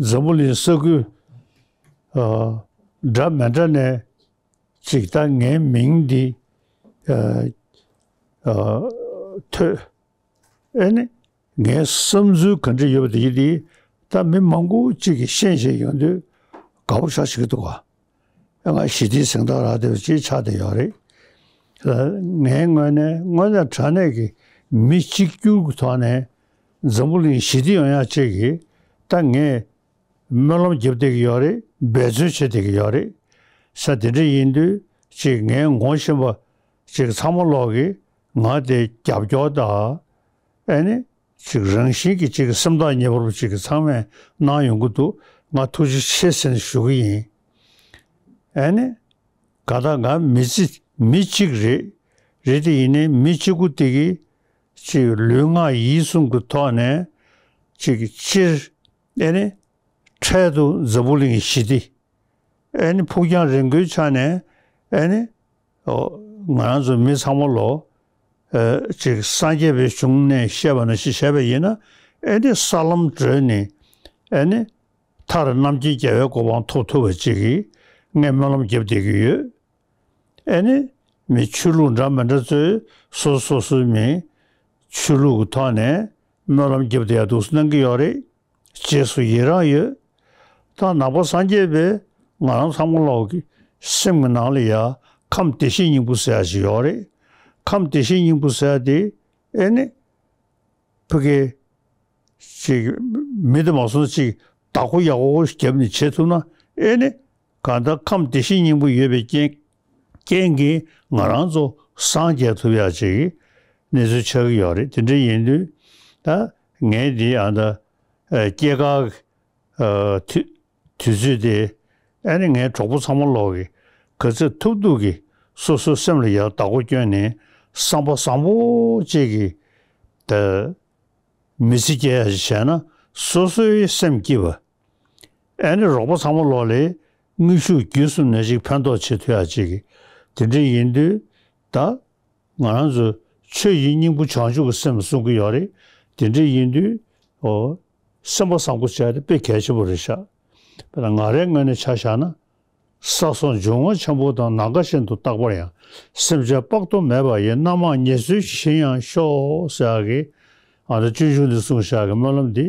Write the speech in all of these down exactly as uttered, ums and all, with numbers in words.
འཛམ་བུ་གླིང་ས་ཁུལ་ཨ་འདྲ་མི་འདྲ་ནས་ཅིག་ད་ངའི་མིང་འདི་ཨ་ཨ་ཐོས། ཨེ་ནི་ངའི་བསམ་ཚུལ་ག་འདྲ་ཡོད་པ་དེ་ཡིན་དེ་ད་མི་མང་པོ་ཅིག་གིས་ཤེས་བཞིན་ཡོང་དུས་དགའ་པོ་ཞེ་དྲག་བྱེད་ཀྱི་འདུག་ག་ང་ཞི་བདེའི་གཟེངས་རྟགས་རག་བསྡད་པ་ཅིག་ཆགས་བསྡད་ཡོད་རེད། ངའི་ངོས་ནས་དངོས་གནས་དྲང་གནས་ཀྱི་མི་གཅིག་གྱུར་གྱི་ཐོག་ནས་འཛམ་བུ་གླིང་ཞི་བདེ་ཡོང་ཡག་ཅིག་གི་ད་ངས་སྨོན་ལམ་རྒྱབ་བསྡད་ཀྱི་ཡོད་རེད། འབད་བརྩོན་བྱེད་བསྡད་ཀྱི་ཡོད་རེད། ས་དེ་འདྲ་ཡིན་དུས་ཅིག་ངའི་ངོ་ཤེས་པ་ཅིག་ཚང་མ་ལོག་གིས་ང་དེ་རྒྱབ་སྐྱོར་དང་ཨེ་ནི་ཅིག་རང་བཞིན་གྱི་ཅིག་སེམས་ཐག་ཉེ་བོ་ཅིག་གི་ཚང་མས་གནང་ཡོང་གི་འདུག་ང་ཐུགས་རྗེ་ཆེ་ཟེར་ནས་ཞུ་གི་ཡིན། ཨེ་ནི་ག་ད་ང་མི་ཚེ་མི་གཅིག་རེད། རེད་དེ་ཡིན་ནའི་མི་གཅིག་པུ་དེ་གིས་ཅིག་ལུས་ངག་ཡིད་གསུམ་གྱི་ཐོག་ནས་ཅིག་སྤྱིར་ཨེ་ནི་འཕྲལ་དུ་འཛམ་བུ་གླིང་གི་ཞི་བདེ་ཨེ་ནི་ཕུགས་རྒྱང་རིང་པོའི་ཆ་ནས་ཨེ་ནི་ཨོ་ང་རང་ཚོ་མི་ཚང་མ་ལོ་ཨེ་ཅིག་སངས་རྒྱས་པའི་གཞུང་ནས་བཤད་པ་ནང་བཞིན་བྱས་པ་ཡིན་ན་ཨེ་ནི་ས་ལམ་བགྲོད་ནས་ཨེ་ནི་མཐར་རྣམ་མཁྱེན་རྒྱལ་བའི་གོ་འཕང་ཐོབ་ཐུབ་པ་ཅིག་གི་ངས་སྨོན་ལམ་རྒྱབ་བསྡད་ཀྱི་ཡོད། ཨེ་ནི་མི་ཆོས་ལུགས་འདྲ་མི་འདྲ་ཚོས་སོ་སོ་སོ་སོའི་མི་ཆོས་ལུགས་ཀྱི་ཐོག་ནས་སྨོན་ལམ་རྒྱབ་བསྡད་ཡག་འདུག་སེ་གནང་གི་ཡོད་རེད། རྗེས་སུ་ཡི་རང་ཡོད། ད་ནང་པ་སངས་རྒྱས་པའི་ང་རང་ཚང་མ་ལོག་གི་སེམས་ཀྱི་ནང་ལ་ཡ་ཁམས་བདེ་གཤེགས་སྙིང་པོ་ཟེར་ཡག་ཅིག་ཡོད་རེད། ཁམས་བདེ་གཤེགས་སྙིང་པོ་ཟེར་ཡག་དེ་ཨེ་ནི་ཕ་གི་ཅིག་མི་དེ་མ་སོང་ཅིག་བདག་པོ་ཡག་པོ་བརྒྱབ་ནས་བྱེད་ཐུབ་ན་ཨེ་ནི་གང་ལྟར་ཁམས་བདེ་གཤེགས་སྙིང་པོ་ཡོད་པའི་རྐྱེན་རྐྱེན་གྱིས་ང་རང་ཚོ་སངས་རྒྱས་ཐུབ་ཡག་ཅིག་གི་གནས་ཚུལ་ཆགས་ཀྱི་ཡོད་རེད། དེ་འདྲ་ཡིན་དུས་ད་ངས་འདི་ཨ་ད་སྐྱེས་སྐར་ཨ་དུས་དུས་ཚོད་དེ་ཨ་ནི་ངའི་གྲོགས་པོ་ཚང་མ་ལོག་གིས་ག་ཚོད་ཐུབ་ཐུབ་ཀྱིས་སོ་སོའི་སེམས་ལ་ཡར་བདག་པོ་བསྐྱོན་ནས་བསམ་པ་བཟང་པོ་ཅིག་གིས་ད་མི་ཚེ་སྐྱེལ་ཡག་ཅིག་བྱས་ན་སོ་སོའི་སེམས་སྐྱིད་པ། ཨ་ནི་རོགས་པ་ཚང་མ་ལོག་ལ་དངོས་ཤུགས་བརྒྱུད་གསུམ་ནས་ཅིག་ཕན་ཐོགས་བྱེད་ཐུབ་ཡག་ཅིག་གིས་དེ་འདྲ་ཡིན་དུས་ད། ང་རང་ཚོ་ཆོས་ཀྱི་སྙིང་པོ་བྱང་ཆུབ་ཀྱི་སེམས་གསུང་གི་ཡོད་རེད། དེ་འདྲ་ཡིན་དུས་ཨོ་སེམས་པ་བཟང་པོ་བྱས་ཏེ་དཔེ་གལ་ཆེན་པོ་རེད་ཤག་དཔེར་ན་ང་རའི་ངོས་ནས་ཆ་བཞག་ན། ས་སོགས་འབྱུང་བ་ཆེན་པོ་དང་ནམ་མཁའ་བཞིན་དུ་རྟག་པར་ཡང་། སེམས་ཅན་དཔག་ཏུ་མེད་པ་ཡི་རྣམ་མང་ཉེར་འཚོའི་ཞིང་ཡང་ཤོག་ཟེར་ཡག་གི་ཨ་ནི་སྤྱོད་འཇུག་འདི་གསུངས་བཞག་གི་སྨོན་ལམ་འདི་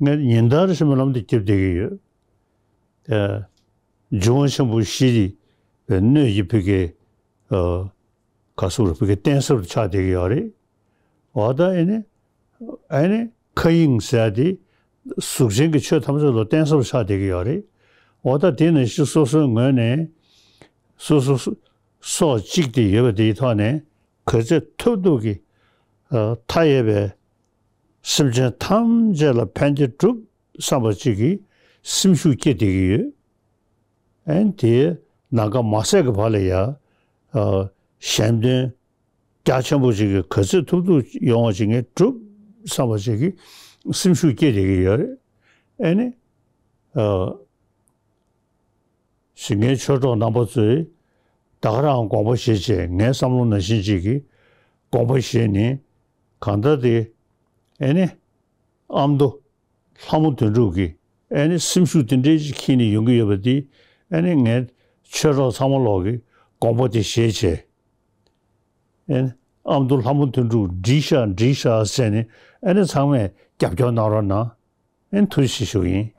ངས་ཉིན་ལྟར་བཞིན་སྨོན་ལམ་འདི་རྒྱབ་བསྡད་ཀྱི་ཡོད། ཨེ། འབྱུང་བ་ཆེན་པོ་བཞི་ཡི་སྣོད་ཀྱི་ཕ་གི་ཨ་ག་ཟེར་ཕ་གི་བརྟེན་ས་རུ་ཆགས་བསྡད་ཀྱི་ཡོད་རེད། འོ་ད་ཨེ་ནི་ཨེ་ནི་མཁའ་དབྱིངས་ཟེར་ཡག་དེ་གཟུགས་ཅན་གྱི་ཆོས་ཐམས་ཅད་ལ་བརྟེན་ས་རུ་ཆགས་བསྡད་ཀྱི་ཡོད་རེད། འོ་ད་དེ་ནང་བཞིན་སོ་སོའི་ངོས་ནས་སོ་སོ་སོ་སྲོག་གཅིག་དེ་ཡོད་པ་དེའི་ཐོག་ནས་ག་ཚོད་ཐུབ་ཐུབ་ཀྱིས་ཨ་མཐའ་ཡས་པའི་སེམས་ཅན་ཐམས་ཅད་ལ་ཕན་བདེ་སྒྲུབ་བསམ་པ་ཅིག་གིས་སེམས་ཤུགས་སྐྱེད་བསྡད་ཀྱི་ཡོད། ཨན་དེའི་ནམ་མཁའ་མ་ཟད་ཀྱི་བར་ལ་ཡ་ཨ་གཞན་དོན་རྒྱ་ཆེན་པོ་ཅིག་གིས་ག་ཚོད་ཐུབ་ཐུབ་ཡོང་བ་ཅིག་ངས་སྒྲུབ་བསམ་པ་ཅིག་གིས་སེམས་ཤུགས་སྐྱེད་བསྡད་ཀྱི་ཡོད་རེད། ཨེ་ནི་ཨ་ཞིང་ཁའི་ཆོས་གྲོགས་རྣམ་པ་ཚོས་ད་ག་རང་དགོངས་པ་བཞེས་བྱས་ངའི་བསམ་བློ་ནང་བཞིན་ཅིག་གིས་དགོངས་པ་བཞེས་ནས་གང་ལྟར་དེ་ཨེ་ནི་ཨ་མདོ་ལྷ་མོ་དོན་གྲུབ་ཀྱིས་ཨེ་ནི་སེམས་ཤུགས་དེ་འདྲའི་ཅིག་ཁྱེར་ནས་ཡོང་གི་ཡོད་པ་དེ་ཨེ་ནི་ངའི་ཆོས་གྲོགས་ཚང་མ་ལོག་གིས་དགོངས་པ་དེ་བཞེས་བྱས་ཨེ་ནི་ཨ་མདོ་ལྷ་མོ་དོན་གྲུབ་འགྲིག་ཤག་འགྲིག་ཤག་ཟེར་ནས་ཨེ་ནི་ཚང་མས་རྒྱབ་སྐྱོར་གནང་རོགས་གནང་། ཨེ་ནི་ཐུགས་རྗེ་ཆེ་ཞུ་གི་ཡིན།